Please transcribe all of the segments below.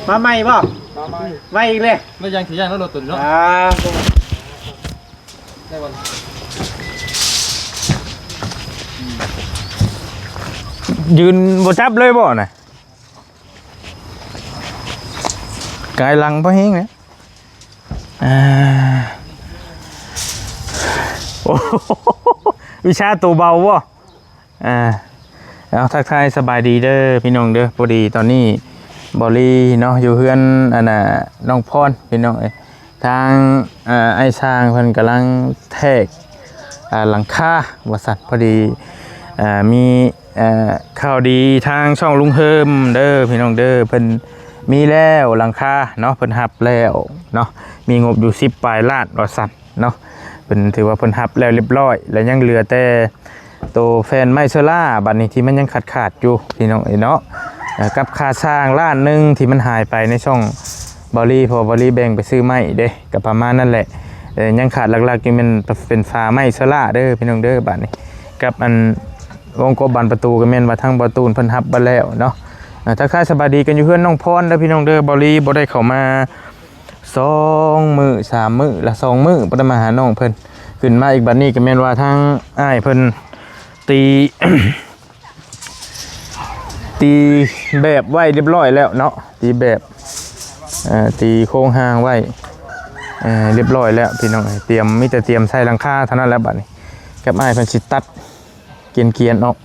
ມາໃໝ່ບໍ່? ມາໃໝ່ ໄວ້ອີກເລີຍ. ແລ້ວຍັງຊິຍ່າງລົດໂຕນີ້ເນາະ. ອ່າ ໄດ້ບໍ່? ຢືນບໍ່ຈັບເລີຍບໍ່ນະ? ກາຍຫຼັງພໍແຮງແຫຼະ. ອ່າ ໂອ້ ວິຊາໂຕເບົາບໍ່? ອ່າ ເອົາ ທັກທາຍສະບາຍດີເດີພີ່ນ້ອງເດີ. ພໍດີຕອນນີ້ບ່າວລີເນາະ ຢູ່ເຮືອນ ອັນນ່າ ນ້ອງພອນ ພີ່ນ້ອງເອີຍ. ທາງ ເອີ ອ້າຍຊ່າງເພິ່ນກຳລັງແທກ ອ່າ ຫຼັງຄາວ່າຊັ້ນ. ພໍດີ ອ່າ ມີ ເອີ ຂ່າວດີທາງຊ່ອງລຸງເຮີມເດີພີ່ນ້ອງເດີ. ເພິ່ນມີແລ້ວຫຼັງຄາເນາະ ເພິ່ນຮັບແລ້ວເນາະ ມີງົບຢູ່ສິບປາຍລ້ານວ່າຊັ້ນເນາະ. ເພິ່ນຖືວ່າເພິ່ນຮັບແລ້ວລຽບຮ້ອຍ ແລະ ຍັງເຫຼືອແຕ່ໂຕແຜ່ນໄມ້ໂຊລາ ບັດນີ້ທີ່ມັນຍັງຂາດໆຢູ່ພີ່ນ້ອງເອີຍເນາະ. ເອີ ກັບຄ່າສ້າງລ້ານໜຶ່ງທີ່ມັນຫາຍໄປໃນຊ່ອງ ບ່າວລີ ເພາະວ່າບ່າວລີແບ່ງໄປຊື້ໄມ້ເດ້ ກໍປະມານນັ້ນແຫຼະ. ເອີ ຍັງຂາດຫຼັກໆຢູ່ແມ່ນເປັນຝາໄມ້ໂຊລາເດີພີ່ນ້ອງເດີ. ບາດນີ້ກັບອັນວົງກົບບານປະຕູ ກໍແມ່ນວ່າທາງບ່າວຕູນເພິ່ນຮັບເບິດແລ້ວເນາະ. ເອີ ທັກທາຍສະບາຍດີກັນຢູ່ເຮືອນນ້ອງພອນເດີພີ່ນ້ອງເດີ. ບ່າວລີບໍ່ໄດ້ເຂົ້າມາສອງມື້ສາມມື້ລະ ສອງມື້ບໍ່ໄດ້ມາຫານ້ອງເພິ່ນ. ຂຶ້ນມາອີກບາດນີ້ກໍແມ່ນວ່າທາງອ້າຍເພິ່ນຕີ ຕີແບບໄວ້ລຽບຮ້ອຍແລ້ວເນາະ ຕີແບບ ເອີ ຕີໂຄງຮ່າງໄວ້ ເອີ ລຽບຮ້ອຍແລ້ວພີ່ນ້ອງເອີຍ. ຕຽມ ມີແຕ່ຕຽມໃສ່ຫຼັງຄາເທົ່ານັ້ນແຫຼະ. ບາດນີ້ກັບອ້າຍເພິ່ນຊິຕັດກຽນໆອອກ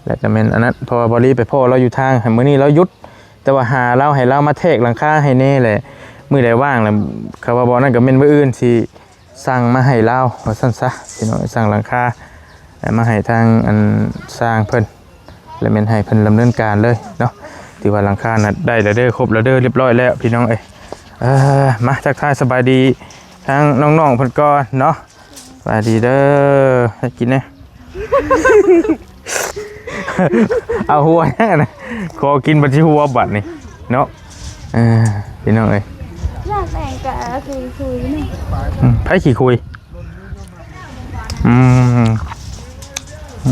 ແລ້ວກໍແມ່ນອັນນັ້ນ ເພາະວ່າບ່າວລີໄປພໍ້ລາວຢູ່ທາງ ມື້ນີ້ລາວຢຸດ ແຕ່ວ່າຫາລາວ ໃຫ້ລາວມາແທກຫຼັງຄາໃຫ້ແດ່ແຫຼະ. ມື້ໃດວ່າງລະ ຄຳວ່າບໍ່ນັ້ນກໍແມ່ນມື້ອື່ນຊິ ສັ່ງມາໃຫ້ລາວວ່າຊັ້ນຊະພີ່ນ້ອງ. ສັ່ງຫຼັງຄາ ເອີ ມາໃຫ້ທາງອັນຊ່າງເພິ່ນ ແລະ ແມ່ນໃຫ້ເພິ່ນດຳເນີນການເລີຍເນາະ. ຖືວ່າຫຼັງຄານະໄດ້ແລ້ວເດີ ຄົບແລ້ວເດີ ລຽບຮ້ອຍແລ້ວພີ່ນ້ອງເອີຍ. ເອີ ມາທັກທາຍສະບາຍດີທາງນ້ອງໆເພິ່ນກ່ອນເນາະ. ສະບາຍດີເດີ ໃຫ້ກິນແດ່. ເອົາຫົວຫຍັງນະ ຂໍກິນບັດຊິຫົວບັດນີ້ເນາະ. ເອີ ພີ່ນ້ອງເອີຍ ຢາກແດງກະຄື ຄືນີ້ ອືມ ໃຜຂີ້ຄຸຍ? ອືມ ອື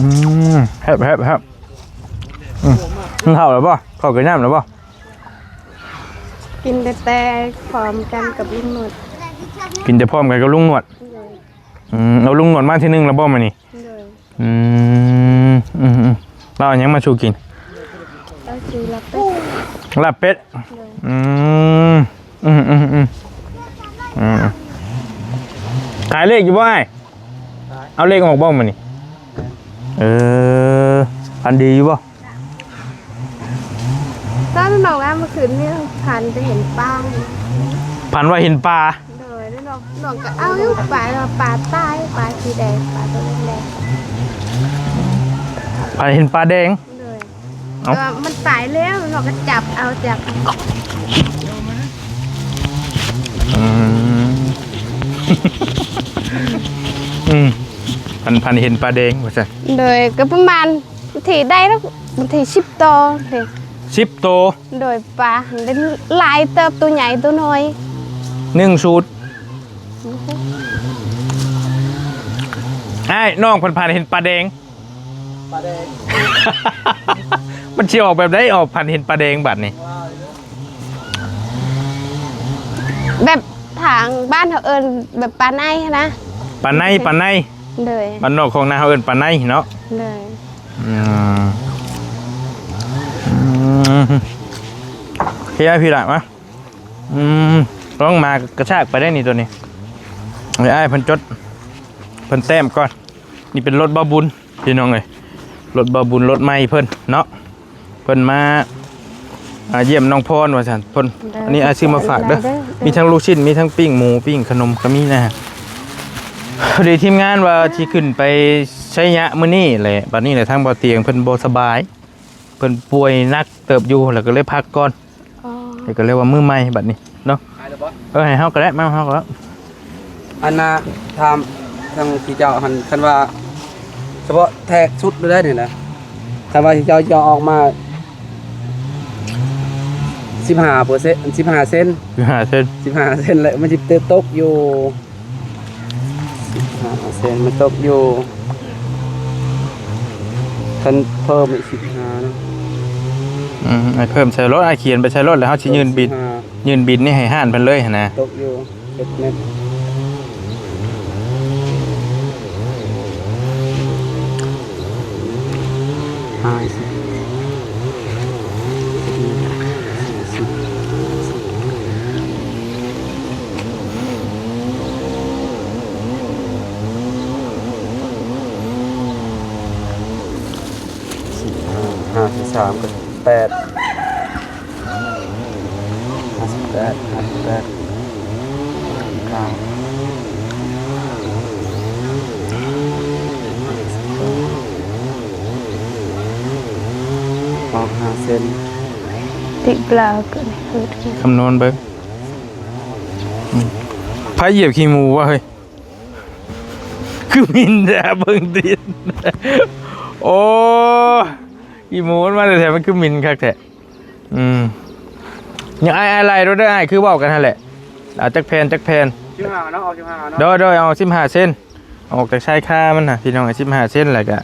ມ ແຮບ ແຮບ ແຮບ. ອືມ ກິນເຂົ້າແລ້ວບໍ່? ເຂົ້າກິນນ້ຳແລ້ວບໍ່? ກິນແຕ່ ແຕ່ພ້ອມກັນກັບລຸງໜວດ ກິນແຕ່ພ້ອມກັນກັບລຸງໜວດ. ໂດຍ. ອືມ ເອົາລຸງໜວດມາທີໜຶ່ງແລ້ວບໍ່ມື້ນີ້? ໂດຍ. ອືມ ອືມ ອືມ ລາວເອົາຫຍັງມາສູ່ກິນ? ລາວຊື້ລາບເປັດ ລາບເປັດ. ໂດຍ. ອືມ ອືມ ອືມ ອືມ ອືມ ຂາຍເລກຢູ່ບໍ່ອ້າຍ? ເອົາເລກອອກບໍ່ມື້ນີ້? ເອີ ຝັນດີຢູ່ບໍ່? ຕອນນອນແລ້ວເມື່ອຄືນນີ້ຝັນໄປເຫັນປາ ຝັນວ່າເຫັນປາ. ໂດຍ ແລ້ວນ້ອງ ນ້ອງກໍເອົາຢູ່ປາ ວ່າປາຕາຍ ປາສີແດງ ປາໂຕແດງໆ. ຝັນເຫັນປາແດງ. ໂດຍ. ເອົ້າ ແຕ່ວ່າມັນຕາຍແລ້ວ ນ້ອງກໍຈັບເອົາ ຈັບ. ອືມ ອືມ ຝັນ ຝັນເຫັນປາແດງວ່າຊັ້ນ. ໂດຍ ກໍປະມານ ບາງທີໄດ້ແລ້ວ ບາງທີສິບໂຕເດ້ ສິບໂຕ. ໂດຍ ປາໄດ້ຫຼາຍເຕີບ ໂຕໃຫຍ່ໂຕນ້ອຍ ໜຶ່ງສູດ. ອ້າຍ ນ້ອງເພິ່ນຝັນເຫັນປາແດງ ປາແດງ ມັນຊິອອກແບບໃດ ອອກຝັນເຫັນປາແດງບາດນີ້? ແບບທາງບ້ານເຮົາເອີ້ນແບບປາໄນຫັ້ນນະ ປາໄນ ປາໄນ. ໂດຍ. ບ້ານນອກຂອງນາເຮົາເອີ້ນປາໄນເນາະ. ໂດຍ. ອືມ ອືມ ເຮີ້ຍ ພີ່ລະມາ. ອືມ ລອງມາກະຊາກໄປໄດ້ນີ້ ໂຕນີ້ ໃຫ້ອ້າຍເພິ່ນຈົດ ເພິ່ນແຕ້ມກ່ອນ. ນີ້ເປັນລົດບ່າວບຸນ ພີ່ນ້ອງເອີຍ ລົດບ່າວບຸນ ລົດໃໝ່ເພິ່ນເນາະ. ເພິ່ນມາ ອ່າ ຢ້ຽມນ້ອງພອນວ່າຊັ້ນ ເພິ່ນ. ໂດຍ. ອັນນີ້ອ້າຍຊື້ມາຝາກເດີ ມີທັງລູກຊິ້ນ ມີທັງປີ້ງໝູ ປີ້ງຂະໜົມກໍມີນະ. ພໍດີທີມງານວ່າຊິຂຶ້ນໄປໄຊຍະມື້ນີ້ແຫຼະ ບັດນີ້ແຫຼະ ທາງບ່າວຕຽງເພິ່ນບໍ່ສະບາຍ ເພິ່ນປ່ວຍໜັກເຕີບຢູ່ ແລ້ວກໍເລີຍພັກກ່ອນ. ອໍ ແລ້ວກໍເລີຍວ່າມື້ໃໝ່ບັດນີ້ເນາະ. ເອີ ໃຫ້ເຮົາກໍໄດ້ ມາເຮົາກໍ. ອັນນ່າ ຖາມທາງທີ່ເຈົ້າຫັ້ນ ຄັນວ່າສະເພາະແທກສຸດເລີຍນີ້ນະ ຄັນວ່າທີ່ເຈົ້າ ເຈົ້າອອກມາສິບຫ້າເປີເຊັນ ສິບຫ້າເຊັນ ສິບຫ້າເຊັນ ສິບຫ້າເຊັນ ແລ້ວມັນຊິຕົກຢູ່ ສິບຫ້າເຊັນ ມັນຕົກຢູ່ ຄັນເພີ່ມອີກສິບຫ້າເນາະ. ອືມ ອ້າຍເພີ່ມໃສ່ລົດ ອ້າຍຂຽນໄປໃສ່ລົດ ແລ້ວເຮົາຊິຍື່ນບິນ ອ່າ ຍື່ນບິນນີ້ໃຫ້ຮ້ານເພິ່ນເລີຍຫັ້ນນະ. ຕົກຢູ່ເຈັດແມັດ ຫ້າສິບ ຫ້າສິບສາມ ກໍແປດ ຫ້າສິບແປດ ຫ້າສິບແປດ ເກົ້າ ອອກຫ້າເຊັນ ຕິບລາວກໍ ຄຳນວນເບິ່ງ. ອືມ ໃຜຢຽບຂີ້ໝູວະເຮີ້ຍ? ຄືໝິ່ນແທ້ ເບິ່ງຕີນ. ໂອ້ ຂີ້ໝູມັນມາແທ້ໆ ມັນຄືໝິ່ນຄັກແທ້. ອືມ ຍັງ ອ້າຍ ອ້າຍໄລ່ໂລດເດີ ອ້າຍ ຄືເວົ້າກັນຫັ້ນແຫຼະ. ເອົາຈັກແຜ່ນ ຈັກແຜ່ນ? ສິບຫ້າເນາະ ເອົາສິບຫ້າເນາະ. ໂດຍ ໂດຍ ເອົາສິບຫ້າເຊັນ ອອກຈາກຊາຍຄາມັນນະ ພີ່ນ້ອງ ສິບຫ້າເຊັນ ແລ້ວກະ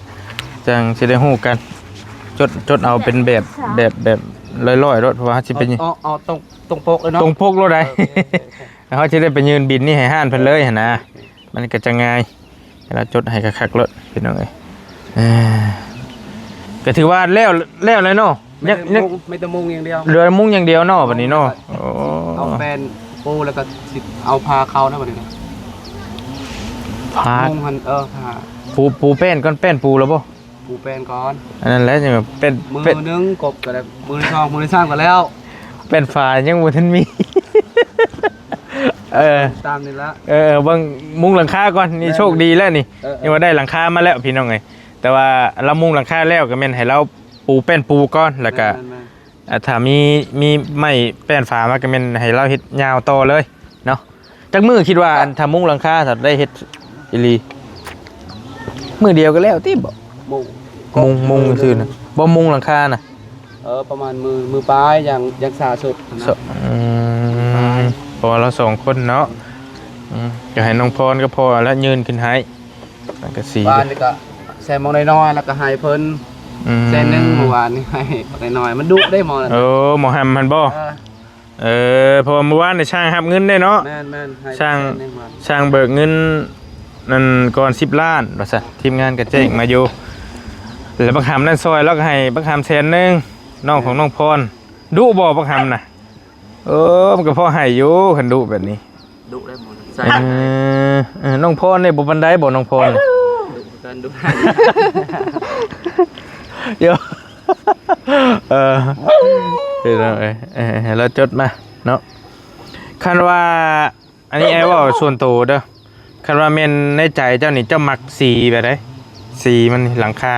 ຈັ່ງຊິໄດ້ຮູ້ກັນ. ຈົດ ຈົດເອົາເປັນແບບ ແບບ ແບບຮ້ອຍໆໂລດ ເພາະວ່າເຮົາຊິໄປ ເອົາ ເອົາ ເອົາຕົງ ຕົງປົກເລີຍເນາະ ຕົງປົກໂລດໃດ. ໂອເຄ ໂອເຄ ແລ້ວເຮົາຊິໄດ້ໄປຍື່ນບິນນີ້ໃຫ້ຮ້ານເພິ່ນເລີຍຫັ້ນນະ ມັນກໍຈະງ່າຍ. ໃຫ້ລາວຈົດໃຫ້ຄັກໆໂລດ ພີ່ນ້ອງເອີຍ. ເອີ ກໍຖືວ່າແລ້ວ ແລ້ວແລ້ວເນາະ. ຍັງ ຍັງ ແມ່ນແຕ່ມຸງ ແມ່ນແຕ່ມຸງຢ່າງດຽວ ເຫຼືອມຸງຢ່າງດຽວເນາະ ບັດນີ້ເນາະ. ໂອ້ ເອົາແປ້ນປູ ແລ້ວກໍຊິເອົາຜ້າເຂົ້ານະ ບັດນີ້ນະ. ຜ້າມຸງຫັ້ນ ເອີ ຜ້າປູ ປູແປ້ນກ່ອນ ແປ້ນປູແລ້ວບໍ່? ປູແປ້ນກ່ອນ ອັນນັ້ນແຫຼະ ຈັ່ງແບບເປັນ ມື້ໜຶ່ງກົບກໍໄດ້ ມື້ທີສອງ ມື້ທີສາມກໍແລ້ວ. ແປ້ນຝາຍັງບໍ່ທັນມີ. ເອີ ຕາມນີ້ລະ ເອີ ເບິ່ງມຸງຫຼັງຄາກ່ອນ. ນີ້ ແມ່ນ ໂຊກດີແລ້ວນີ້ ເອີ ຍັງວ່າໄດ້ຫຼັງຄາມາແລ້ວ ພີ່ນ້ອງເອີຍ. ແຕ່ວ່າລາວມຸງຫຼັງຄາແລ້ວ ກໍແມ່ນໃຫ້ລາວປູແປ້ນປູກ່ອນ ແລ້ວກໍ ແມ່ນໆ ອ່າ ຖ້າມີ ມີໄມ້ແປ້ນຝາມາ ກໍແມ່ນໃຫ້ລາວເຮັດຍາວຕໍ່ເລີຍເນາະ. ຈັກມື້ຄິດວ່າ ອັນ ຖ້າມຸງຫຼັງຄາ ຖ້າໄດ້ເຮັດອີ່ຫຼີ? ມື້ດຽວກໍແລ້ວຕິບໍ່? ມຸງ ມຸງ ມຸງຊື່ນະ ບໍ່ມຸງຫຼັງຄານະ. ເອີ ປະມານມື້ ມື້ປາຍ ຢ່າງ ຢ່າງຊ້າສຸດນະ. ອືມ ປາຍ ເພາະວ່າລາວສອງຄົນເນາະ. ອືມ ກໍໃຫ້ນ້ອງພອນກັບພໍ່ລະຍື່ນຂຶ້ນໃຫ້. ສັງກະສີ ວານນີ້ກໍໃສ່ໝໍ້ນ້ອຍໆ ແລ້ວກໍໃຫ້ເພິ່ນ ອືມ ແສນໜຶ່ງ ເມື່ອວານນີ້ໃຫ້ບັກນ້ອຍໆ ມັນດຸເດ້ໝໍ້ນັ້ນ. ໂອ້ ໝໍ້ຫຳຫັ້ນບໍ່? ເອີ ເອີ ເພາະວ່າມື້ວານນີ້ຊ່າງຮັບເງິນເດ້ເນາະ. ແມ່ນໆ ໃຫ້ ຊ່າງ ແສນໜຶ່ງ ຊ່າງເບີກເງິນນັ້ນກ່ອນສິບລ້ານວ່າຊະ. ທີມງານກໍແຈ້ງມາຢູ່ ແລ້ວບັກຫຳນັ້ນຊ່ອຍ ລາວກໍໃຫ້ບັກຫຳແສນໜຶ່ງ ນ້ອງຂອງນ້ອງພອນ. ດຸບໍ່ບັກຫຳນະ? ເອີ ມັນກໍພໍໃຫ້ຢູ່ ຄັນດຸແບບນີ້. ດຸໄດ້ໝໍ້ ໃສ່ ເອີ ເອີ ນ້ອງພອນນີ້ບໍ່ປານໃດບໍ່ ນ້ອງພອນ? ດຸຄືກັນ ດຸ ໂຍ ເອີ ພີ່ນ້ອງເອີຍ ເອີ ເອີ ໃຫ້ລາວຈົດມາເນາະ. ຄັນວ່າ ອັນນີ້ອ້າຍເວົ້າສ່ວນໂຕເດີ ຄັນວ່າແມ່ນໃນໃຈເຈົ້ານີ້ ເຈົ້າມັກສີແບບໃດ? ສີມັນ ຫຼັງຄາ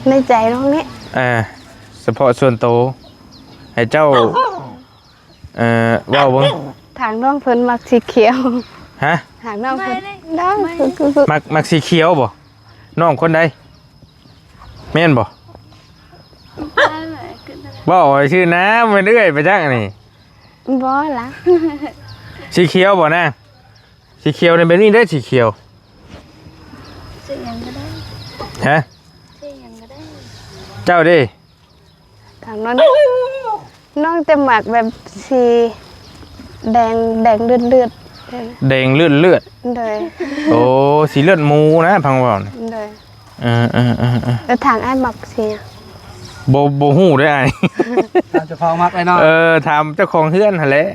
ໃນໃຈນ້ອງນີ້ ເອີ ສະເພາະສ່ວນໂຕ ໃຫ້ເຈົ້າ ເອີ ເວົ້າເບິ່ງ. ທາງນ້ອງເພິ່ນມັກສີຂຽວ. ຮະ? ທາງນ້ອງເພິ່ນ ມັກ ມັກສີຂຽວບໍ່? ນ້ອງຄົນໃດ? ແມ່ນບໍ່? ເວົ້າຊື່ນະ ແມ່ນເອື້ອຍໄປຈັກນີ້. ບໍ່ລະ ສີຂຽວບໍ່ນາ? ສີຂຽວນີ້ ແບບນີ້ເດ້ ສີຂຽວ. ສີຫຍັງກໍໄດ້. ຮະ? ສີຫຍັງກໍໄດ້. ເຈົ້າເດ້? ທາງນັ້ນ ນ້ອງຈະມັກແບບສີແດງ ແດງເລືອດໆ. ແດງເລືອດໆ. ໂດຍ. ໂອ້ ສີເລືອດໝູນະ ພັງເວົ້ານະ. ໂດຍ. ເອີໆໆໆ ແລ້ວທາງອ້າຍມັກສີຫຍັງ? ບໍ່ ບໍ່ຮູ້ເດ້ອ້າຍ. ຖາມເຈົ້າຂອງມັກໄດ້ເນາະ. ເອີ ຖາມເຈົ້າຂອງເຮືອນຫັ້ນແຫຼະ.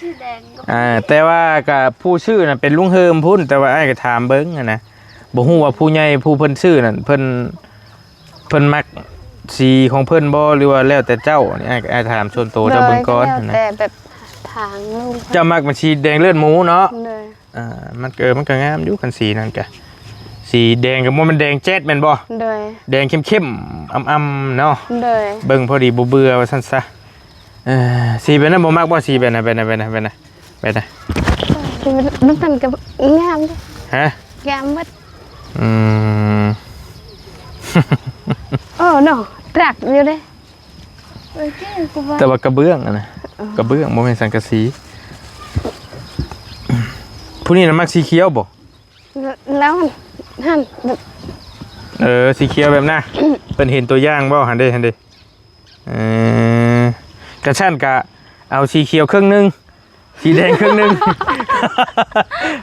ສີແດງກໍ ອ່າ ແຕ່ວ່າກໍຜູ້ຊື້ນະເປັນລຸງເຮີມພຸ້ນ ແຕ່ວ່າອ້າຍກໍຖາມເບິ່ງຫັ້ນນະ ບໍ່ຮູ້ວ່າຜູ້ໃຫຍ່ຜູ້ເພິ່ນຊື້ນັ້ນ ເພິ່ນ ເພິ່ນມັກສີຂອງເພິ່ນບໍ່ ຫຼືວ່າແລ້ວແຕ່ເຈົ້າ? ນີ້ອ້າຍ ອ້າຍຖາມສ່ວນໂຕເຈົ້າເບິ່ງກ່ອນ. ໂດຍ ກໍແລ້ວແຕ່ແບບທາງລຸງເພິ່ນ. ເຈົ້າມັກເປັນສີແດງເລືອດໝູເນາະ. ໂດຍ. ອ່າ ມັນກໍ ມັນກໍງາມຢູ່ ຄັນສີນັ້ນກະ ສີແດງກໍບໍ່ແມ່ນແດງແຈດແມ່ນບໍ່? ໂດຍ. ແດງເຂັ້ມໆ ອ່ຳໆເນາະ. ໂດຍ. ເບິ່ງພໍດີບໍ່ເບື່ອວ່າຊັ້ນຊະ. ເອີ ສີແບບນັ້ນບໍ່ມັກບໍ່? ສີແບບນັ້ນ ແບບນັ້ນ ແບບນັ້ນ ແບບນັ້ນ ແບບນັ້ນ ມັນກໍງາມເດ້. ຮະ? ງາມໝົດ. ອືມ ໂອ້ ເນາະ ຕຣັກຢູ່ເດ້. ໂອເຄ ແຕ່ວ່າກະເບື້ອງຫັ້ນນະ. ເອີ ກະເບື້ອງ ບໍ່ແມ່ນສັງກະສີ. ຜູ້ນີ້ນະມັກສີຂຽວບໍ່? ແລ້ວຫັ້ນ ແບບ ເອີ ສີຂຽວແບບນັ້ນ. ເພິ່ນເຫັນຕົວຢ່າງບໍ່? ຫັ້ນເດ້ ຫັ້ນເດ້. ເອີ ກະຊັ້ນກະເອົາສີຂຽວເຄິ່ງໜຶ່ງ ສີແດງເຄິ່ງໜຶ່ງ.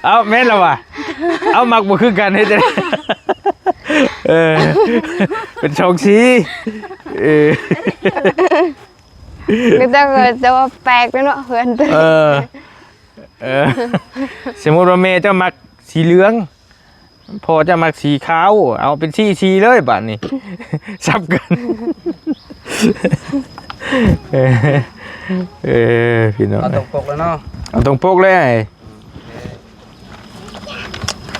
ເອົ້າ ແມ່ນລະຫວາ? ເອົ້າ ມັກບໍ່ຄືກັນເຮັດຈັ່ງໃດ? ເອີ ເປັນສອງສີ. ເອີ ມີແຕ່ເຂົາເຈົ້າວ່າແປກເດ້ເນາະ ເຮືອນໂຕ. ເອີ ເອີ ສົມມຸດວ່າແມ່ເຈົ້າມັກສີເຫຼືອງ ພໍ່ເຈົ້າມັກສີຂາວ ເອົາເປັນສີ່ສີເລີຍບາດນີ້ ສັບກັນ. ເອີ ເອີ ພີ່ນ້ອງ ເອົາຕົງປົກແລ້ວເນາະ ເອົາຕົງປົກເລີຍ.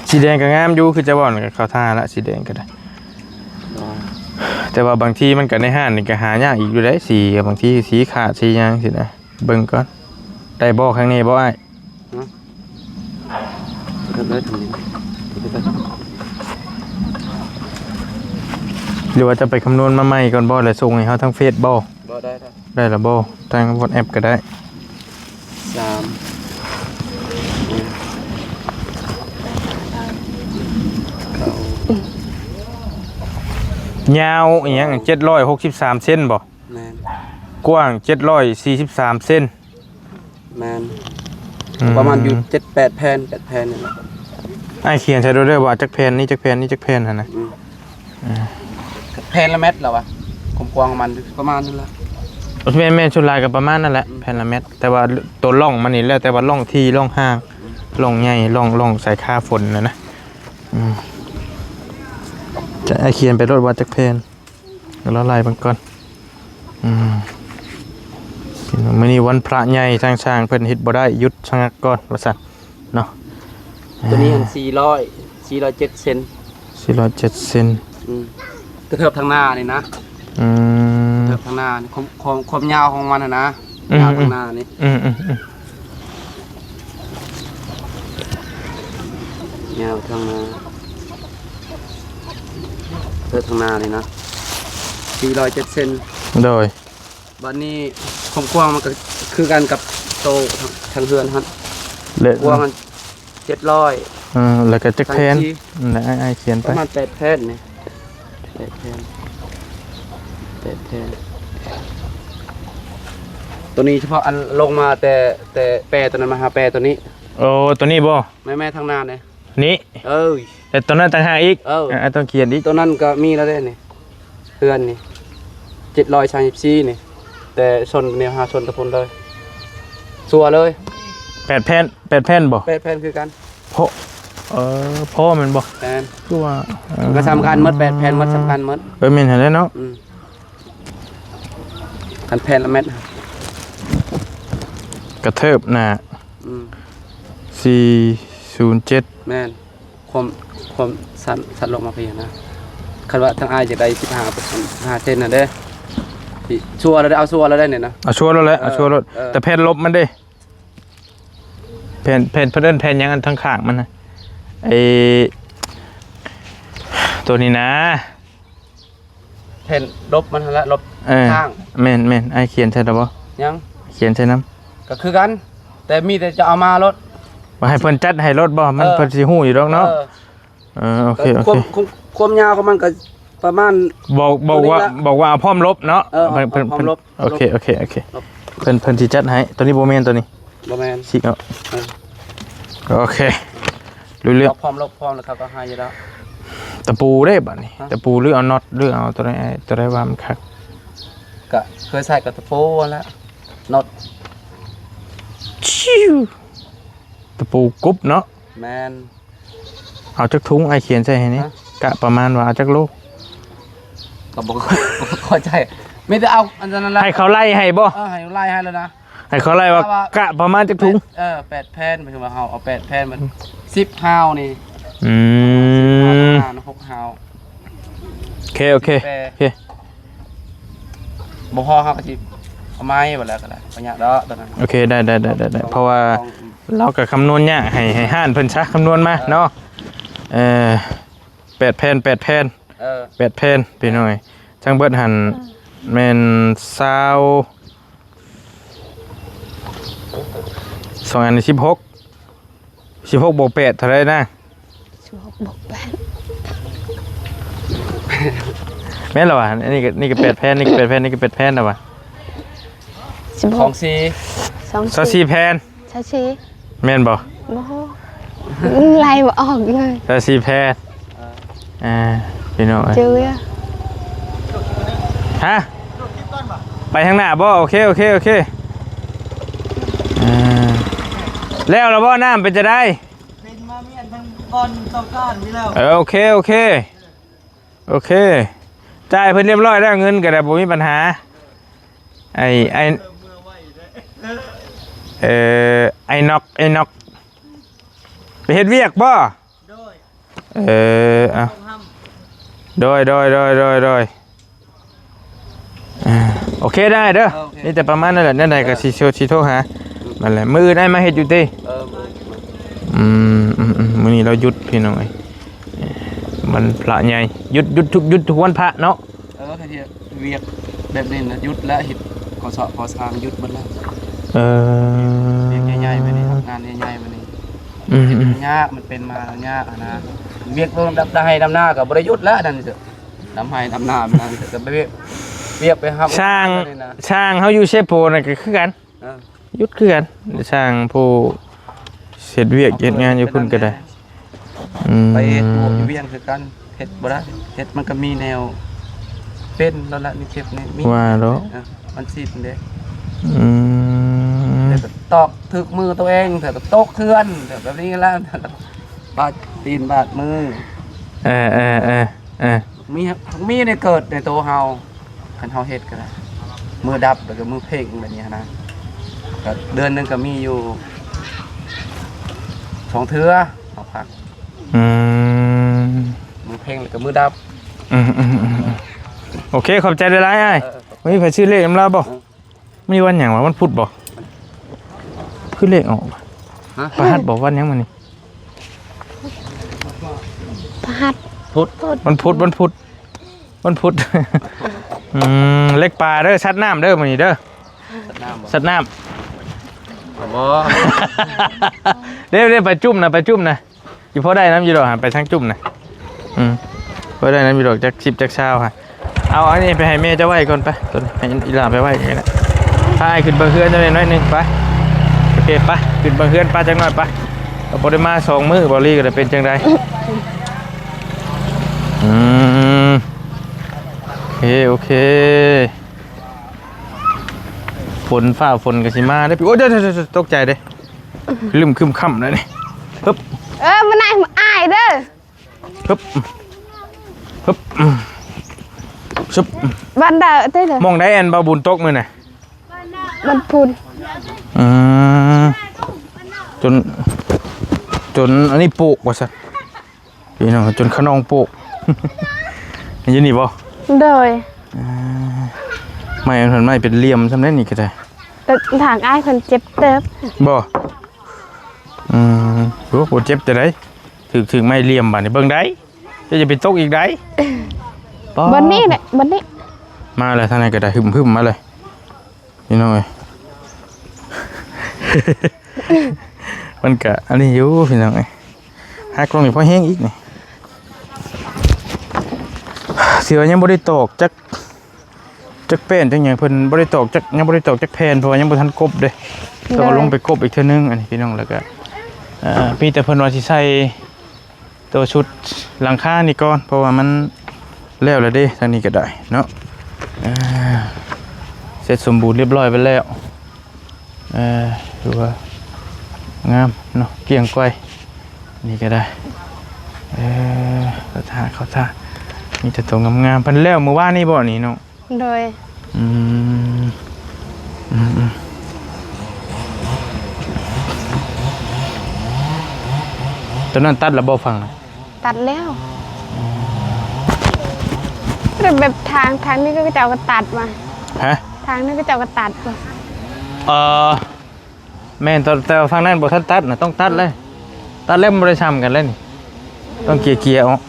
ສີແດງກໍງາມຢູ່ ຄືຈະເວົ້ານັ້ນກໍເຂົ້າທ່າລະ ສີແດງກໍໄດ້. ແຕ່ວ່າບາງທີມັນກໍໃນຮ້ານນີ້ກໍຫາຍາກອີກຢູ່ເດ້ ສີ ບາງທີສີຂາດສີຫຍັງຊີ້ນະ. ເບິ່ງກ່ອນ ໄດ້ບໍ່ ຂ້າງນີ້ບໍ່ອ້າຍ? ຮະ? ຫຼືວ່າຈະໄປຄຳນວນມາໃໝ່ກ່ອນບໍ່ ແລ້ວສົ່ງໃຫ້ເຮົາທາງເຟສບໍ່? ບໍ່ ໄດ້ ໄດ້ ໄດ້ລະບໍ່? ທາງ WhatsApp ກໍໄດ້. ສາມ ຍາວອີຫຍັງ ເຈັດຮ້ອຍຫົກສິບສາມເຊັນບໍ່? ແມ່ນ ກວ້າງເຈັດຮ້ອຍສີ່ສິບສາມເຊັນ. ແມ່ນ ອືມ ປະມານຢູ່ເຈັດແປດແຜ່ນ ແປດແຜ່ນນີ້ແຫຼະ. ອ້າຍຂຽນໃສ່ໂລດເດີວ່າຈັກແຜ່ນ ນີ້ຈັກແຜ່ນ ນີ້ຈັກແຜ່ນຫັ້ນນະ. ອືມ ແຜ່ນລະແມັດລະວະ ຄວາມກວ້າງຂອງມັນປະມານນັ້ນລະ. ແມ່ນໆ ສ່ວນຫຼາຍກໍປະມານນັ້ນແຫຼະ ອືມ ແຜ່ນລະແມັດ. ແຕ່ວ່າໂຕລ່ອງມັນນີ້ແລ້ວແຕ່ວ່າລ່ອງທີ່ລ່ອງຫ່າງ ອືມ ລ່ອງໃຫຍ່ ລ່ອງ ລ່ອງສາຍຄາຝົນຫັ້ນນະ. ອືມ ຈະ ອ້າຍຂຽນໄປໂລດວ່າຈັກແຜ່ນ. ລະໄລ່ເບິ່ງກ່ອນ. ອືມ ພີ່ນ້ອງ ມື້ນີ້ວັນພະໃຫຍ່ ທາງຊ່າງເພິ່ນເຮັດບໍ່ໄດ້ ຢຸດຊະງັກກ່ອນວ່າຊັ້ນເນາະ. ຕົວນີ້ຫັ້ນ ເອີ ສີ່ຮ້ອຍ ສີ່ຮ້ອຍເຈັດເຊັນ ສີ່ຮ້ອຍເຈັດເຊັນ. ອືມ ກະເທີບທາງໜ້ານີ້ນະ. ອືມ ກະເທີບທາງໜ້ານີ້ ຄວາມ ຄວາມ ຄວາມຍາວຂອງມັນຫັ້ນນະ. ອືມ ຍາວທາງໜ້ານີ້ ອືມ ອືມ ອືມ ຍາວທາງໜ້າ ເທິບທາງໜ້ານີ້ນະ ສີ່ຮ້ອຍເຈັດເຊັນ. ໂດຍ ບາດນີ້ຄວາມກວ້າງມັນກໍຄືກັນກັບໂຕທາງ ທາງເຮືອນຫັ້ນ ແລະ ກວ້າງຫັ້ນເຈັດຮ້ອຍ. ເອີ ແລ້ວກໍຈັກແຜ່ນ? ນັ້ນແຫຼະ ອ້າຍຂຽນໄປ ປະມານແປດແຜ່ນນີ້. ແປດແຜ່ນ ແປດແຜ່ນ. ໂຕນີ້ສະເພາະອັນລົງມາແຕ່ ແຕ່ແປໂຕນັ້ນມາຫາແປໂຕນີ້. ໂອ້ ໂຕນີ້ບໍ່? ແມ່ນໆ ທາງໜ້ານີ້ ນີ້ ເອີຍ ແຕ່ໂຕນັ້ນຕ່າງຫາກອີກ. ເອີ ອ່າ ຕ້ອງຂຽນອີກ. ໂຕນັ້ນກໍມີແລ້ວເດ້ນີ້ ເຮືອນນີ້ ເຈັດຮ້ອຍສາມສິບສີ່ນີ້ ແຕ່ຊົນແນວຫາຊົນຕະພຸນເລີຍ ຊົ່ວເລີຍ. ແປດແຜ່ນ ແປດແຜ່ນບໍ່? ແປດແຜ່ນຄືກັນ. ເພາະ ເອີ ພໍແມ່ນບໍ່? ແມ່ນ ຄືວ່າ ເອີ ມັນກໍສຳຄັນໝົດ ແປດແຜ່ນໝົດ ສຳຄັນໝົດ. ເອີ ແມ່ນຫັ້ນແຫຼະເນາະ. ອືມ ຄັນແຜ່ນລະແມັດ ກະເທີບໜ້າ. ອືມ ສີ່ສູນເຈັດ. ແມ່ນ ຄວາມ ຄວາມສັ້ນ ສັ້ນລົງມາພີ້ນະ. ຄັນວ່າທາງອ້າຍຢາກໄດ້ສິບຫ້າ ສິບຫ້າເຊັນນະເດ້ ຊິຊົ່ວແລ້ວເດ້ ເອົາຊົ່ວແລ້ວໄດ້ນີ້ນະ. ເອົາຊົ່ວແລ້ວແຫຼະ ເອີ ເອົາຊົ່ວໂລດ. ເອີ ແຕ່ແຜ່ນລົບມັນເດ້ ແຜ່ນ ແຜ່ນ ເພິ່ນເອີ້ນແຜ່ນຫຍັງ ອັນທາງຂ້າງມັນນະ ໄອ້ ໂຕນີ້ນະ. ແຜ່ນລົບມັນຫັ້ນແຫຼະ ລົບ ເອີ ຂ້າງ. ແມ່ນໆ ອ້າຍຂຽນໃສ່ແລ້ວບໍ່? ຍັງ ຂຽນໃສ່ນຳ. ກໍຄືກັນ ແຕ່ມີແຕ່ຈະເອົາມາໂລດ ວ່າໃຫ້ເພິ່ນຈັດໃຫ້ໂລດບໍ່? ມັນ ເອີ ເພິ່ນຊິຮູ້ຢູ່ດອກເນາະ. ເອີ ເອີ ໂອເຄ ໂອເຄ. ຄວາມ ຄວາມ ຄວາມຍາວຂອງມັນກໍປະມານ ບອກ ບອກວ່າ ບອກວ່າເອົາພ້ອມລົບເນາະ. ເອີ ເພິ່ນ ເພິ່ນ ເອົາພ້ອມລົບ. ໂອເຄ ໂອເຄ ໂອເຄ. ເພິ່ນ ເພິ່ນຊິຈັດໃຫ້. ໂຕນີ້ບໍ່ແມ່ນ ໂຕນີ້ ບໍ່ແມ່ນ ສີກເນາະ. ເອີ ໂອເຄ ຮູ້ເລື່ອງ. ເອົາພ້ອມລົບພ້ອມແລ້ວເຂົາກໍໃຫ້ຢູ່ແລ້ວ. ຕະປູເດ້ບາດນີ້ ຮະ? ຕະປູ ຫຼືເອົານັອດ ຫຼືເອົາໂຕໃດ ໂຕໃດວ່າມັນຄັກ? ກະເຄີຍໃຊ້ກັບຕະປູຫັ້ນແຫຼະ ນັອດ. ຕະປູກຸບເນາະ. ແມ່ນ. ເອົາຈັກຖົງ ອ້າຍຂຽນໃສ່ໃຫ້ແດ່. ຮະ? ກະປະມານວ່າເອົາຈັກໂລ? ກໍບໍ່ ບໍ່ເຂົ້າໃຈ ມີແຕ່ເອົາອັນນັ້ນແຫຼະ. ໃຫ້ເຂົາໄລ່ໃຫ້ບໍ່? ເອີ ໃຫ້ໄລ່ໃຫ້ແລ້ວນະ. ໃຫ້ເຂົາໄລ່ວ່າ ວ່າ ກະປະມານຈັກຖົງ? ເອີ ແປດແຜ່ນ ໝາຍເຖິງວ່າເຮົາເອົາແປດແຜ່ນ ມັນ ອືມ ສິບຫ້າວນີ້. ອືມ ສິບຫ້າວ ຫົກຫ້າວ. ໂອເຄ ໂອເຄ ໂອເຄ. ບໍ່ພໍເຮົາກໍຊິເອົາໃໝ່ ບໍ່ແລ້ວກໍໄດ້ ບໍ່ຍາກດອກຕອນນັ້ນ. ໂອເຄ ໄດ້ ໄດ້ ໄດ້ ໄດ້ ເພາະວ່າ ເຮົາກໍຄຳນວນຍາກ ໃຫ້ ໃຫ້ຮ້ານເພິ່ນຊະຄຳນວນມາເນາະ. ເອີ ເອີ ແປດແຜ່ນ ແປດແຜ່ນ. ເອີ ແປດແຜ່ນພີ່ນ້ອງເອີຍ. ທັງເບິດຫັ້ນແມ່ນຊາວ ສອງອັນນີ້ ສິບຫົກ ສິບຫົກບວກແປດເທົ່າໃດນະ? ສິບຫົກບວກແປດ. ແມ່ນລະວະ? ອັນນີ້ກໍ ນີ້ກໍແປດແຜ່ນ ນີ້ກໍແປດແຜ່ນ ນີ້ກໍແປດແຜ່ນລະວະ? ສິບຫົກ ສອງສີ່ ສອງ ຊາວສີ່ແຜ່ນ ຊາວສີ່ ແມ່ນບໍ່? ບໍ່ ໄລ່ບໍ່ອອກເລີຍ ຊາວສີ່ແຜ່ນ. ອ່າ ພີ່ນ້ອງເອີຍ ເຈີເວີຍ ຮະ ໄປທາງໜ້າບໍ່? ໂອເຄ ໂອເຄ ໂອເຄ ອ່າ ແລ້ວລະບໍ່? ນ້ຳເປັນຈັ່ງໃດ? ເປັນມາມຽນທາງບ່ອນເຕົາຖ່ານນີ້ແລ້ວ. ເອີ ໂອເຄ ໂອເຄ ໂອເຄ ຈ່າຍເພິ່ນຮຽບຮ້ອຍແລ້ວ ເງິນກໍໄດ້ ບໍ່ມີບັນຫາ. ໄອ້ ໄອ້ ເອີ ໄອ້ນອກ ໄອ້ນອກ ໄປເຮັດວຽກບໍ່? ໂດຍ ເອີ ເອົາ ໂດຍ ໂດຍ ໂດຍ ໂດຍ ໂດຍ ອ່າ ໂອເຄ ໄດ້ເດີ ເອີ ໂອເຄ ມີແຕ່ປະມານນັ້ນແຫຼະ ແນວໃດກໍຊິໂທ ຊິໂທຫາ ນັ້ນແຫຼະ ມື້ອື່ນອ້າຍມາເຮັດຢູ່ຕິ? ເອີ ມື້ອື່ນ ອືມ ອືມ ອືມ ມື້ນີ້ລາວຢຸດ ພີ່ນ້ອງເອີຍ ວັນພະໃຫຍ່ ຢຸດ ຢຸດທຸກ ຢຸດທຸກວັນພະເນາະ. ເອີ ຄັນເຮັດວຽກແບບນີ້ນະ ຢຸດແລ້ວ ເຮັດກໍ່ສ້າງ ກໍ່ສ້າງຢຸດໝົດແລ້ວ. ເອີ ວຽກໃຫຍ່ໆແບບນີ້ ຮັບງານໃຫຍ່ໆແບບນີ້ ອືມໆ ມັນຍາກ ມັນເປັນມາຍາກຫັ້ນນະ. ວຽກເບິ່ງດຳໄຮ່ດຳນາກໍບໍ່ໄດ້ຢຸດແລ້ວ ນັ້ນ ດຳໄຮ່ດຳນາ ນັ້ນກໍໄປວຽກ ວຽກໄປຮັບ ຊ່າງ ແບບນີ້ນະ ຊ່າງເຮົາຢູ່ເຊໂປນະກໍຄືກັນ ເອີ ຢຸດຄືກັນ ຊ່າງຜູ້ເຮັດວຽກເຮັດງານຢູ່ພຸ້ນກໍໄດ້. ອືມ ໄປເຮັດວຽກຢູ່ວຽງຄືກັນ ເຮັດບໍ່ໄດ້ ເຮັດມັນກໍມີແນວເປັນແລ້ວລະ ມີເຈັບນີ້ ມີ ວ່າເນາະ ເອີ ມັນຊິດເດ້. ອືມ ແລ້ວກໍຕອກຖືກມືຕົວເອງ ແລ້ວກໍຕົກເຮືອນ ແລ້ວແບບນີ້ລະ ບາດຕີນບາດມື. ເອີ ເອີ ເອີ ເອີ ມີ ມີໃນເກີດໃນໂຕເຮົາ ຄັນເຮົາເຮັດກໍໄດ້ ມືດັບແລ້ວກໍມືເພັງແບບນີ້ນະ ກໍເດືອນໜຶ່ງກໍມີຢູ່ສອງເທື່ອເຮົາພັກ. ອືມ ມືເພັງແລ້ວກໍມືດັບ. ອືມໆໆ ໂອເຄ ຂອບໃຈຫຼາຍໆອ້າຍ. ເອີ ເອີ ມີໃຜຊື້ເລກນຳລາວບໍ່? ເອີ ມື້ນີ້ວັນຫຍັງວະ? ວັນພຸດບໍ່? ຄືເລກອອກ ຮະ? ພະຫັດບໍ່? ວັນຫຍັງມື້ນີ້? ພະຫັດ ພຸດ ວັນພຸດ ວັນພຸດ ວັນພຸດ. ອືມ ເລັກປາເດີ ສັດນ້ຳເດີ ມື້ນີ້ເດີ ສັດນ້ຳບໍ່? ສັດນ້ຳ ບໍ່ ເດ້ ເດ້ ໄປຈຸ້ມນະ ໄປຈຸ້ມນະ. ຢູ່ພໍໄດ້ນຳຢູ່ດອກ ຫາໄປທາງຈຸ້ມນະ ອືມ ພໍໄດ້ນຳຢູ່ດອກ ຈັກສິບຈັກຊາວຫະ. ເອົາອັນນີ້ໄປໃຫ້ແມ່ເຈົ້າໄວ້ກ່ອນໄປ ຕົວນີ້ໃຫ້ອີ່ຫຼ້າໄປໄວ້ນີ້ແຫຼະ. ພາອ້າຍຂຶ້ນເບິ່ງເຮືອນເຈົ້າໜ້ອຍໜຶ່ງໄປ. ໂອເຄ ໄປ ຂຶ້ນເບິ່ງເຮືອນປ້າຈັກໜ້ອຍໄປ. ກໍບໍ່ໄດ້ມາສອງມື້ ເບົາລີກໍໄດ້ເປັນຈັ່ງໃດ? ອືມ ໂອເຄ ໂອເຄ ຝົນຟ້າຝົນກໍຊິມາເດ້. ໂອ້ຍ ຕົກໃຈເດ້. ລຶ້ມຄຶ້ມຄ່ຳແລ້ວນີ້. ຮຶບ ເອີ ມານາຍ ອາຍເດີ. ຮຶບ ຮຶບ ຊຶບ ວັນໃດເດ້? ໝ່ອງໃດອັນບ່າວບຸນຕົກມື້ນະ? ວັນພຸດ. ອືມ ຈົນ ຈົນອັນນີ້ໂປກວ່າຊັ້ນ ພີ່ນ້ອງ ຈົນຂະໜອງໂປກ. ຢູ່ນີ້ບໍ່? ໂດຍ. ອ່າ ໄມ້ອັນນັ້ນໄມ້ເປັນຫຼ່ຽມຊ່ຳໃດນີ້ກໍໄດ້ ແຕ່ທາງອ້າຍເພິ່ນເຈັບເຕີບ. ບໍ່? ອືມ ໂອ້ ບໍ່ເຈັບຈັ່ງໃດ ຖືກ ຖືກໄມ້ຫຼ່ຽມບາດນີ້ ເບິ່ງໄດ ເຈົ້າຢ່າໄປຕົກອີກໄດ. ປ້າ ບ່ອນນີ້ແຫຼະ ບ່ອນນີ້ ມາແລ້ວ ທາງນັ້ນກໍໄດ້ ຫຶ້ມໆ ມາເລີຍ ພີ່ນ້ອງເອີຍ. ມັນກະອັນນີ້ຢູ່ ພີ່ນ້ອງເອີຍ ຫັກລົງນີ້ພໍແຮງອີກນີ້. ເສືອຍັງບໍ່ໄດ້ຕອກຈັກ ຈັກແປ້ນຈັກຫຍັງ ເພິ່ນບໍ່ໄດ້ຕອກຈັກ ຍັງບໍ່ໄດ້ຕອກຈັກແຜ່ນ ເພາະວ່າຍັງບໍ່ທັນກົບເດ້. ຕ້ອງເອົາລົງໄປກົບອີກເທື່ອໜຶ່ງ ອັນນີ້ພີ່ນ້ອງ. ແລ້ວກະ ເອີ ມີແຕ່ເພິ່ນວ່າຊິໃສ່ຕົວຊຸດຫຼັງຄານີ້ກ່ອນ ເພາະວ່າມັນແລ້ວແລ້ວເດ້ ທາງນີ້ກໍໄດ້ເນາະ. ເອີ ເສັດສົມບູນຮຽບຮ້ອຍໄປແລ້ວ. ເອີ ຖືວ່າງາມເນາະ ກ້ຽງກ້ອຍ ນີ້ກໍໄດ້. ເອີ ເຂົ້າທ່າ ເຂົ້າທ່າ ມີແຕ່ໂຕງາມໆ. ເພິ່ນແລ້ວມື້ວານນີ້ບໍ່ນີ້ນ້ອງ? ໂດຍ. ອືມ ອືມໆ ຕອນນັ້ນຕັດແລ້ວບໍ່? ຝັ່ງນະ ຕັດແລ້ວ. ແບບທາງ ທາງນີ້ກໍເຂົາເຈົ້າກໍຕັດມາ. ຮະ? ທາງນີ້ເຂົາເຈົ້າກໍຕັດມາ. ເອີ ແມ່ນ ແຕ່ ແຕ່ວ່າຝັ່ງນັ້ນບໍ່ທັນຕັດນະ ຕ້ອງຕັດເລີຍ. ຕັດແລ້ວມັນບໍ່ໄດ້ຊ່ຳກັນເລີຍນີ້ ຕ້ອງເກຍໆອອກ.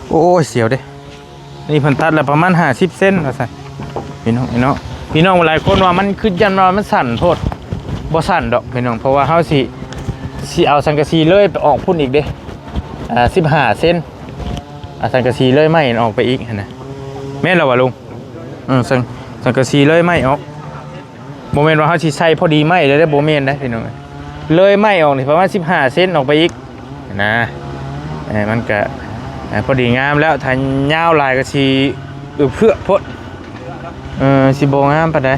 ໂອ້ຍ ສຽວເດ້. ນີ້ເພິ່ນຕັດແລ້ວປະມານຫ້າສິບເຊັນວ່າຊັ້ນ ພີ່ນ້ອງເອີຍເນາະ. ພີ່ນ້ອງຫຼາຍຄົນວ່າມັນຄືຢ້ານວ່າມັນສັ້ນໂພດ. ບໍ່ສັ້ນດອກພີ່ນ້ອງ ເພາະວ່າເຮົາຊິ ຊິເອົາສັງກະສີເລີຍໄປອອກພຸ້ນອີກເດ້ ອ່າ ສິບຫ້າເຊັນ. ອ່າ ສັງກະສີເລີຍໄມ້ອອກໄປອີກຫັ້ນນະ. ແມ່ນແລ້ວຫວາລຸງ? ເອີ ສັງ ສັງກະສີເລີຍໄມ້ອອກ. ບໍ່ແມ່ນວ່າເຮົາຊິໃສ່ພໍດີໄມ້ເລີຍເດ້ ບໍ່ແມ່ນເດ້ພີ່ນ້ອງ. ເລີຍໄມ້ອອກນີ້ປະມານສິບຫ້າເຊັນອອກໄປອີກນະ. ເອີ ມັນກະ ເອີ ພໍດີງາມແລ້ວ. ຖ້າຍາວຫຼາຍກະຊິອຶບເຜືອໂພດ. ເອີ ຊິບໍ່ງາມປານໃດ.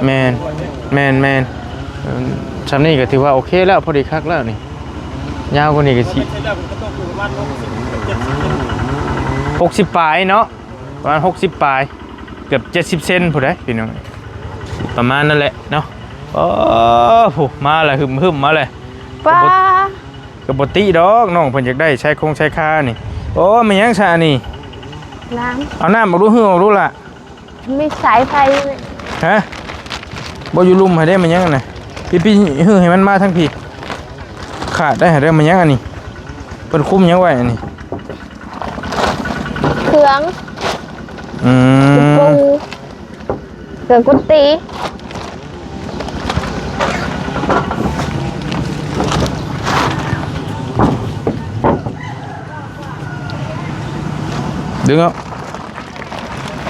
ແມ່ນ ແມ່ນໆ. ເອີ ຊ່ຳນີ້ກະຖືວ່າໂອເຄແລ້ວ ພໍດີຄັກແລ້ວນີ້. ຍາວກວ່ານີ້ກະຊິ ຫົກສິບປາຍເນາະ. ປະມານຫົກສິບປາຍ ເກືອບເຈັດສິບເຊັນພຸ້ນເດ້ພີ່ນ້ອງ. ປະມານນັ້ນແຫຼະເນາະ. ໂອ້ ມາແລ້ວ ຫຶມໆ ມາແລ້ວ. ປ້າ ກະບໍ່ຕິດອກ ນ້ອງເພິ່ນຢາກໄດ້ຊາຍຄົງຊາຍຄານີ້. ໂອ້ ແມ່ນຫຍັງຊະອັນນີ້? ນ້ຳ. ເອົານ້ຳອອກດູ ຫຶອອກດູລະ. ມີສາຍໄຟ. ຮະ? ບໍ່ ຢູ່ລຸ່ມຫັ້ນເດ້ ແມ່ນຫຍັງຫັ້ນນະ? ພີ່ໆ ຫືໃຫ້ມັນມາທາງພີ້. ຂາດໄດ້ຫັ້ນເດ້ ແມ່ນຫຍັງອັນນີ້? ເພິ່ນຄຸມຫຍັງໄວ້ອັນນີ້? ເຄື່ອງ. ອືມ ເຄື່ອງກົດຕີ. ດຶງເອົາ.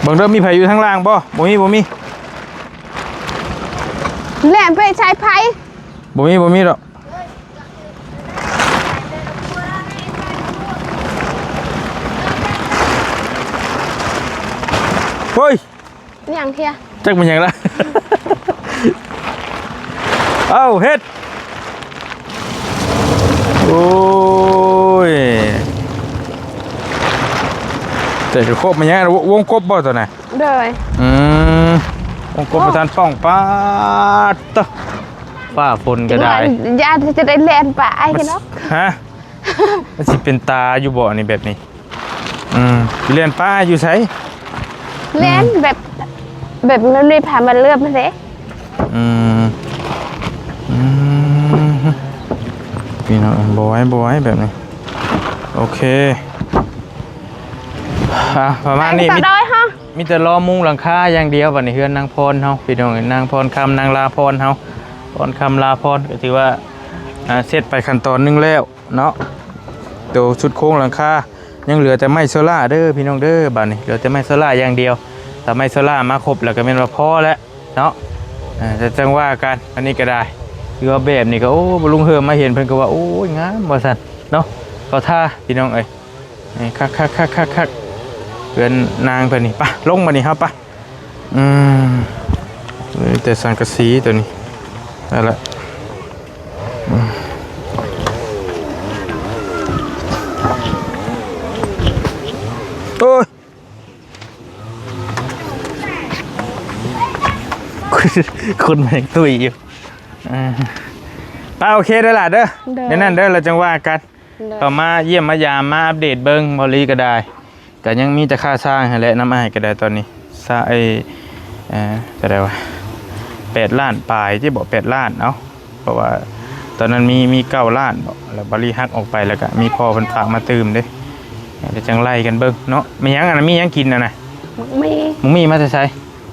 ເບິ່ງເດີ ມີໃຜຢູ່ທາງລ່າງບໍ່? ບໍ່ມີ ບໍ່ມີ. ແລ່ນໄປສາຍໄຟ. ບໍ່ມີ ບໍ່ມີດອກ. ໂອ້ຍ ຫຍັງເທື່ອ? ຈັກແມ່ນຫຍັງລະ. ເອົ້າ ເຮັດ. ໂອ້ຍ ແຕ່ກະຄົບແມ່ນຫຍັງ ວົງກົບບໍ່ຕົວນັ້ນ? ໂດຍ. ອືມ ວົງກົບບໍ່ທັນປ່ອງ. ປາດເຕີ ຟ້າຝົນກະໄດ້ ຢ້ານຈະໄດ້ແລ່ນໄປເນາະ. ຮະ? ມັນຊິເປັນຕາຢູ່ບໍ່ນີ້ແບບນີ້? ອືມ ຊິແລ່ນປ່າຢູ່ໃສ? ແລ່ນ ອືມ ແບບ ແບບມັນມີຜ້າມັດເລື່ອມເດ້. ອືມ ອືມ ພີ່ນ້ອງ ບໍ່ໄຫວ ບໍ່ໄຫວແບບນີ້. ໂອເຄ ອ່ະ ປະມານນີ້ ມີແຕ່ລໍມຸງຫຼັງຄາຢ່າງດຽວ. ບາດນີ້ເຮືອນນາງພອນເຮົາ ພີ່ນ້ອງເອີຍ ນາງພອນຄຳ ນາງລາພອນເຮົາ ພອນຄຳ ລາພອນ ກະຖືວ່າ ອ່າ ເສັດໄປຂັ້ນຕອນໜຶ່ງແລ້ວເນາະ. ໂຕຊຸດໂຄງຫຼັງຄາ ຍັງເຫຼືອແຕ່ໄມ້ໂຊລ່າເດີພີ່ນ້ອງເດີ. ບາດນີ້ເຫຼືອແຕ່ໄມ້ໂຊລ່າຢ່າງດຽວ. ຖ້າໄມ້ໂຊລ່າມາຄົບແລ້ວກະແມ່ນວ່າພໍແລ້ວເນາະ. ເອີ ແຕ່ຈັ່ງວ່າກັນ ອັນນີ້ກະໄດ້ ຄືວ່າແບບນີ້ກະ ໂອ້ ລຸງເຮີມມາເຫັນເພິ່ນກະວ່າ ໂອ້ຍ ງາມວ່າຊັ້ນເນາະ. ເຂົາທ່າພີ່ນ້ອງເອີຍ ຄັກໆໆໆ ເຮືອນນາງເພິ່ນນີ້. ປະ ລົງບາດນີ້ເຮົາປະ. ອືມ ມີແຕ່ສັງກະສີໂຕນີ້ ນັ້ນແຫຼະ. ອືມ ໂອ້ຍ ຄົນແມ່ງຕຸ້ຍຢູ່. ອ່າ ໄປ ໂອເຄເດີຫຼານເດີ. ໂດຍ ແນວນັ້ນເດີ ແລ້ວຈັ່ງວ່າກັນ. ໂດຍ ເຂົ້າມາຢ້ຽມມາຢາມ ມາອັບເດດເບິ່ງ ບໍ່ລີກະໄດ້ ກະຍັງມີແຕ່ຄ່າສ້າງຫັ້ນແຫຼະ ນຳອ້າຍກະໄດ້. ຕອນນີ້ ຊາ ເອີ ເອີ ເທົ່າໃດວະ ແປດລ້ານປາຍຕິ ບໍ່ ແປດລ້ານ ເອົ້າ ເພາະວ່າຕອນນັ້ນມີ ມີເກົ້າລ້ານບໍ ແລ້ວບາລີຫັກອອກໄປ ແລ້ວກະມີພໍ່ເພິ່ນຝາກມາຕື່ມເດ້ ແລ້ວຈັ່ງໄລ່ກັນເບິ່ງເນາະ. ມີຫຍັງອັນນັ້ນ ມີຫຍັງກິນອັນນະ? ໝາກມີ້. ໝາກມີ້ມາແຕ່ໃສ?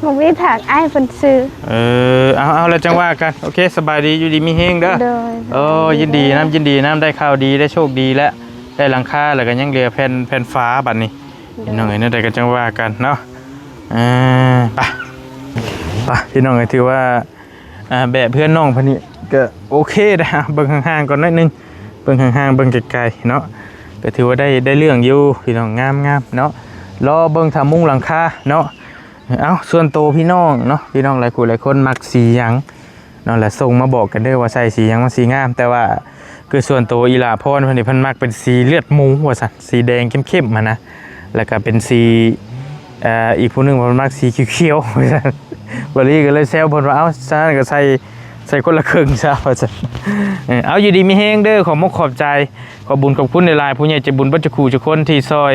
ໝາກມີ້ຖາກອ້າຍເພິ່ນຊື້. ເອີ ເອົາ ເອົາ ແລ້ວຈັ່ງວ່າກັນ. ໂອເຄ ສະບາຍດີ ຢູ່ດີມີແຮງເດີ. ໂດຍ. ໂອ້ ຍິນດີນຳ ຍິນດີນຳ ໄດ້ຂ່າວດີ ໄດ້ໂຊກດີແລ້ວ ໄດ້ຫຼັງຄາ ແລ້ວກະຍັງເຫຼືອແຜ່ນ ແຜ່ນຝາບາດນີ້. ໂດຍ ພີ່ນ້ອງເອີຍ ແນວໃດກະຈັ່ງວ່າກັນເນາະ. ເອີ ໄປ ໄປ ພີ່ນ້ອງເອີຍ ຖືວ່າ ອ່າ ແບບເຮືອນນ້ອງເພິ່ນນີ້ກະໂອເຄນະ. ເບິ່ງຫ່າງໆກ່ອນໜ້ອຍໜຶ່ງ ເບິ່ງຫ່າງໆ ເບິ່ງໄກໆເນາະ ກະຖືວ່າໄດ້ ໄດ້ເລື່ອງຢູ່ພີ່ນ້ອງ. ງາມໆເນາະ ລໍເບິ່ງຖ້າມຸງຫຼັງຄາເນາະ. ເອົ້າ ສ່ວນໂຕພີ່ນ້ອງເນາະ ພີ່ນ້ອງຫຼາຍຜູ້ຫຼາຍຄົນມັກສີຫຍັງເນາະ ລະສົ່ງມາບອກກັນເດີວ່າໃສ່ສີຫຍັງມັນຊິງາມ. ແຕ່ວ່າຄືສ່ວນໂຕອີ່ຫຼ້າພອນເພິ່ນນີ້ ເພິ່ນມັກເປັນສີເລືອດໝູວ່າຊັ້ນ ສີແດງເຂັ້ມໆຫັ້ນນະ ແລ້ວກະເປັນສີ ເອີ ອີກຜູ້ໜຶ່ງວ່າມັກສີຂຽວໆ ວ່າຊັ້ນ. ບາລີກະເລີຍແຊວເພິ່ນວ່າ ເອົ້າ ຊັ້ນກະໃສ່ ໃສ່ຄົນລະເຄິ່ງຊະ ວ່າຊັ້ນ. ເອີ ເອົາ ຢູ່ດີມີແຮງເດີ ຂອບມຸກຂອບໃຈ ຂອບບຸນຂອບຄຸນຫຼາຍໆ ຜູ້ໃຫຍ່ໃຈບຸນເບິດທຸກຜູ້ທຸກຄົນທີ່ຊ່ອຍ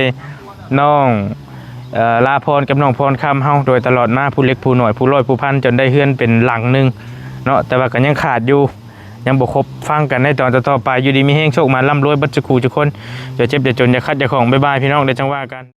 ນ້ອງ ເອີ ລາພອນກັບນ້ອງພອນຄຳເຮົາໂດຍຕະຫຼອດມາ ຜູ້ເລັກຜູ້ນ້ອຍ ຜູ້ຮ້ອຍຜູ້ພັນ ຈົນໄດ້ເຮືອນເປັນຫຼັງໜຶ່ງເນາະ. ແຕ່ວ່າກະຍັງຂາດຢູ່ ຍັງບໍ່ຄົບ. ຟັງກັນໃນຕອນຕໍ່ໆໄປ. ຢູ່ດີມີແຮງ ໂຊກໝານລ່ຳລວຍເບິດທຸກຜູ້ທຸກຄົນ ຢ່າເຈັບຢ່າຈົນ ຢ່າຂັດຢ່າຂ້ອງ. ບາຍບາຍ ພີ່ນ້ອງ ແລ້ວຈັ່ງວ່າກັນ.